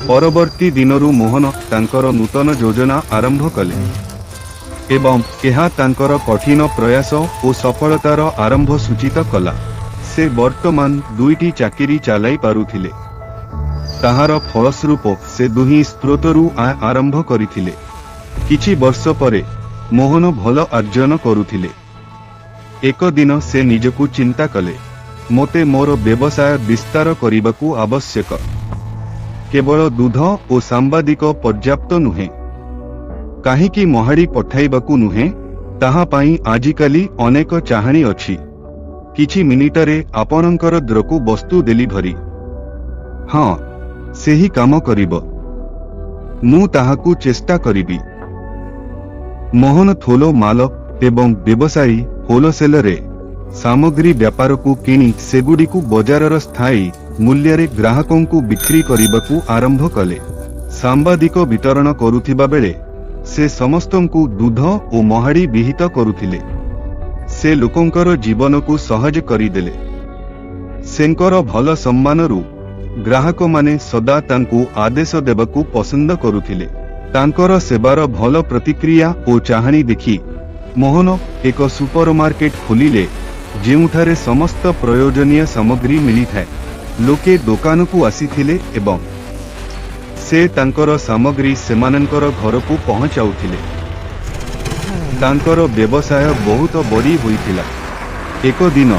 ପରବର୍ତ୍ତୀ ଦିନରୁ ମୋହନ ତାଙ୍କର ନୂତନ ଯୋଜନା ଆରମ୍ଭ କଲେ ଏବଂ ଏହା ତାଙ୍କର କଠିନ ପ୍ରୟାସ ଓ ସଫଳତାର ଆରମ୍ଭ ସୂଚିତ କଲା। ସେ ବର୍ତ୍ତମାନ ଦୁଇଟି ଚାକିରି ଚାଲାଇ ପାରୁଥିଲେ। ତାହାର ଫଳସ୍ୱରୂପ ସେ ଦୁହିଁ ସ୍ରୋତରୁ ଆୟ ଆରମ୍ଭ କରିଥିଲେ। କିଛି ବର୍ଷ ପରେ ମୋହନ ଭଲ ଅର୍ଜନ କରୁଥିଲେ। ଏକ ଦିନ ସେ ନିଜକୁ ଚିନ୍ତା କଲେ, "ମୋତେ ମୋର ବ୍ୟବସାୟ ବିସ୍ତାର କରିବାକୁ ଆବଶ୍ୟକ। କେବଳ ଦୁଧ ଓ ସାମ୍ବାଦିକ ପର୍ଯ୍ୟାପ୍ତ ନୁହେଁ। କାହିଁକି ମହାଡ଼ି ପଠାଇବାକୁ ନୁହେଁ? ତାହା ପାଇଁ ଆଜିକାଲି ଅନେକ ଚାହାଣୀ ଅଛି। କିଛି ମିନିଟରେ ଆପଣଙ୍କର ଦ୍ୱାରକୁ ବସ୍ତୁ ଡେଲିଭରି। ହଁ, ସେହି କାମ କରିବ। ମୁଁ ତାହାକୁ ଚେଷ୍ଟା କରିବି।" ମୋହନ ଥୋଲ ମାଲ ଏବଂ ବ୍ୟବସାୟୀ ହୋଲସେଲରେ ସାମଗ୍ରୀ ବ୍ୟାପାରକୁ କିଣି ସେଗୁଡ଼ିକୁ ବଜାରର ସ୍ଥାୟୀ ମୂଲ୍ୟରେ ଗ୍ରାହକଙ୍କୁ ବିକ୍ରି କରିବାକୁ ଆରମ୍ଭ କଲେ। ସାମ୍ବାଦିକ ବିତରଣ କରୁଥିବା ବେଳେ ସେ ସମସ୍ତଙ୍କୁ ଦୁଧ ଓ ମହାଡ଼ି ବିହିତ କରୁଥିଲେ। ସେ ଲୋକଙ୍କର ଜୀବନକୁ ସହଜ କରିଦେଲେ। ସେଙ୍କର ଭଲ ସମ୍ମାନରୁ ଗ୍ରାହକମାନେ ସଦା ତାଙ୍କୁ ଆଦେଶ ଦେବାକୁ ପସନ୍ଦ କରୁଥିଲେ। ତାଙ୍କର ସେବାର ଭଲ ପ୍ରତିକ୍ରିୟା ଓ ଚାହାଣୀ ଦେଖି ମୋହନ ଏକ ସୁପରମାର୍କେଟ ଖୋଲିଲେ, ଯେଉଁଠାରେ ସମସ୍ତ ପ୍ରୟୋଜନୀୟ ସାମଗ୍ରୀ ମିଳିଥାଏ। ଲୋକେ ଦୋକାନକୁ ଆସିଥିଲେ ଏବଂ ସେ ତାଙ୍କର ସାମଗ୍ରୀ ସେମାନଙ୍କର ଘରକୁ ପହଞ୍ଚାଉଥିଲେ। ତାଙ୍କର ବ୍ୟବସାୟ ବହୁତ ବଡ଼ି ହୋଇଥିଲା। ଏକ ଦିନ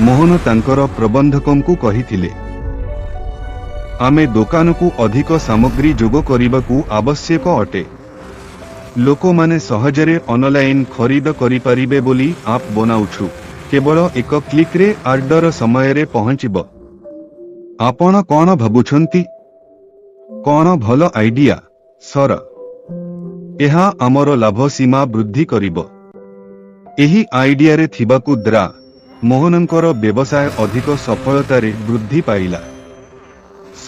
ମୋହନ ତାଙ୍କର ପ୍ରବନ୍ଧକଙ୍କୁ କହିଥିଲେ, "ଆମେ ଦୋକାନକୁ ଅଧିକ ସାମଗ୍ରୀ ଯୋଗ କରିବାକୁ ଆବଶ୍ୟକ ଅଟେ। ଲୋକମାନେ ସହଜରେ ଅନଲାଇନ୍ ଖରିଦ କରିପାରିବେ ବୋଲି ଆପ୍ ବନାଉଛୁ। କେବଳ ଏକ କ୍ଲିକ୍ରେ ଅର୍ଡର ସମୟରେ ପହଞ୍ଚିବ। ଆପଣ କଣ ଭାବୁଛନ୍ତି? କଣ ଭଲ ଆଇଡିଆ, ସର? ଏହା ଆମର ଲାଭ ସୀମା ବୃଦ୍ଧି କରିବ।" ଏହି ଆଇଡିଆରେ ଥିବାକୁ ଦ୍ୱାରା ମୋହନଙ୍କର ବ୍ୟବସାୟ ଅଧିକ ସଫଳତାରେ ବୃଦ୍ଧି ପାଇଲା।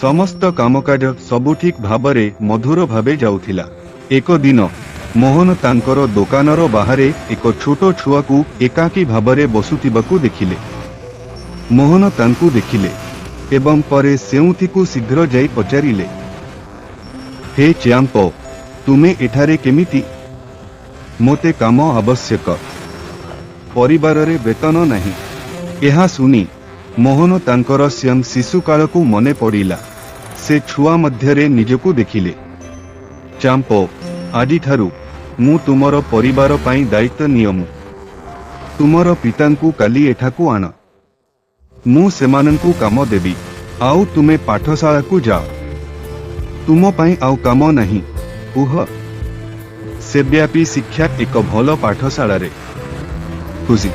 ସମସ୍ତ କାମକାଜ ସବୁ ଠିକ୍ ଭାବରେ ମଧୁର ଭାବେ ଯାଉଥିଲା। ଏକ ଦିନ ମୋହନ ତାଙ୍କର ଦୋକାନର ବାହାରେ ଏକ ଛୋଟ ଛୁଆକୁ ଏକାକୀ ଭାବରେ ବସୁଥିବାକୁ ଦେଖିଲେ। ମୋହନ ତାଙ୍କୁ ଦେଖିଲେ ଏବଂ ପରେ ସେଉଁଥିକୁ ଶୀଘ୍ର ଯାଇ ପଚାରିଲେ, "ହେ ଚ୍ୟାମ୍ପ, ତୁମେ ଏଠାରେ କେମିତି?" "ମୋତେ କାମ ଆବଶ୍ୟକ। ପରିବାରରେ ବେତନ ନାହିଁ।" ଏହା ଶୁଣି ମୋହନ ତାଙ୍କର ସ୍ୱୟଂ ଶିଶୁକାଳକୁ ମନେ ପଡ଼ିଲା। ସେ ଛୁଆ ମଧ୍ୟରେ ନିଜକୁ ଦେଖିଲେ। "ଚାମ୍ପ, ଆଜିଠାରୁ ମୁଁ ତୁମର ପରିବାର ପାଇଁ ଦାୟିତ୍ୱ ନିଅମୁ। ତୁମର ପିତାଙ୍କୁ କାଲି ଏଠାକୁ ଆଣ। ମୁଁ ସେମାନଙ୍କୁ କାମ ଦେବି। ଆଉ ତୁମେ ପାଠଶାଳାକୁ ଯାଅ। ତୁମ ପାଇଁ ଆଉ କାମ ନାହିଁ।" କୁହ ସେବ୍ୟାପୀ ଶିକ୍ଷା ଏକ ଭଲ ପାଠଶାଳାରେ। ଖୁସି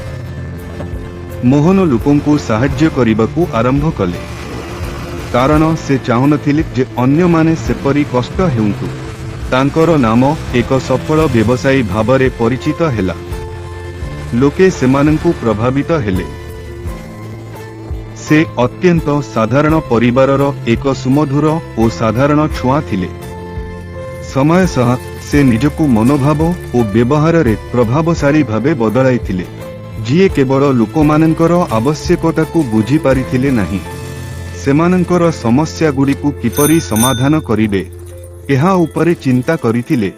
ମୋହନ ଲୋକଙ୍କୁ ସାହାଯ୍ୟ କରିବାକୁ ଆରମ୍ଭ କଲେ, କାରଣ ସେ ଚାହୁଁନଥିଲେ ଯେ ଅନ୍ୟମାନେ ସେପରି କଷ୍ଟ ହେଉନ୍ତୁ। ତାଙ୍କର ନାମ ଏକ ସଫଳ ବ୍ୟବସାୟୀ ଭାବରେ ପରିଚିତ ହେଲା। ଲୋକେ ସେମାନଙ୍କୁ ପ୍ରଭାବିତ ହେଲେ। ସେ ଅତ୍ୟନ୍ତ ସାଧାରଣ ପରିବାରର ଏକ ସୁମଧୁର ଓ ସାଧାରଣ ଛୁଆ ଥିଲେ। ସମୟ ସହ ସେ ନିଜକୁ ମନୋଭାବ ଓ ବ୍ୟବହାରରେ ପ୍ରଭାବଶାଳୀ ଭାବେ ବଦଳାଇଥିଲେ, ଯିଏ କେବଳ ଲୋକମାନଙ୍କର ଆବଶ୍ୟକତାକୁ ବୁଝିପାରିଥିଲେ ନାହିଁ, ସେମାନଙ୍କର ସମସ୍ୟାଗୁଡ଼ିକୁ କିପରି ସମାଧାନ କରିବେ ଏହା ଉପରେ ଚିନ୍ତା କରିଥିଲେ,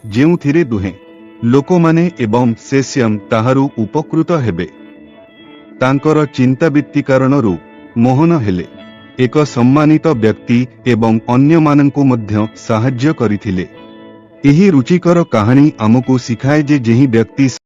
ଯେଉଁଥିରେ ଦୁହେଁ ଲୋକମାନେ ଏବଂ ସେ ସ୍ୱୟଂ ତାହାରୁ ଉପକୃତ ହେବେ। ତାଙ୍କର ଚିନ୍ତାବୃତ୍ତି କାରଣରୁ ମୋହନ ହେଲେ ଏକ ସମ୍ମାନିତ ବ୍ୟକ୍ତି ଏବଂ ଅନ୍ୟମାନଙ୍କୁ ମଧ୍ୟ ସାହାଯ୍ୟ କରିଥିଲେ। ଏହି ରୁଚିକର କାହାଣୀ ଆମକୁ ଶିଖାଏ ଯେ ଯେଉଁ ବ୍ୟକ୍ତି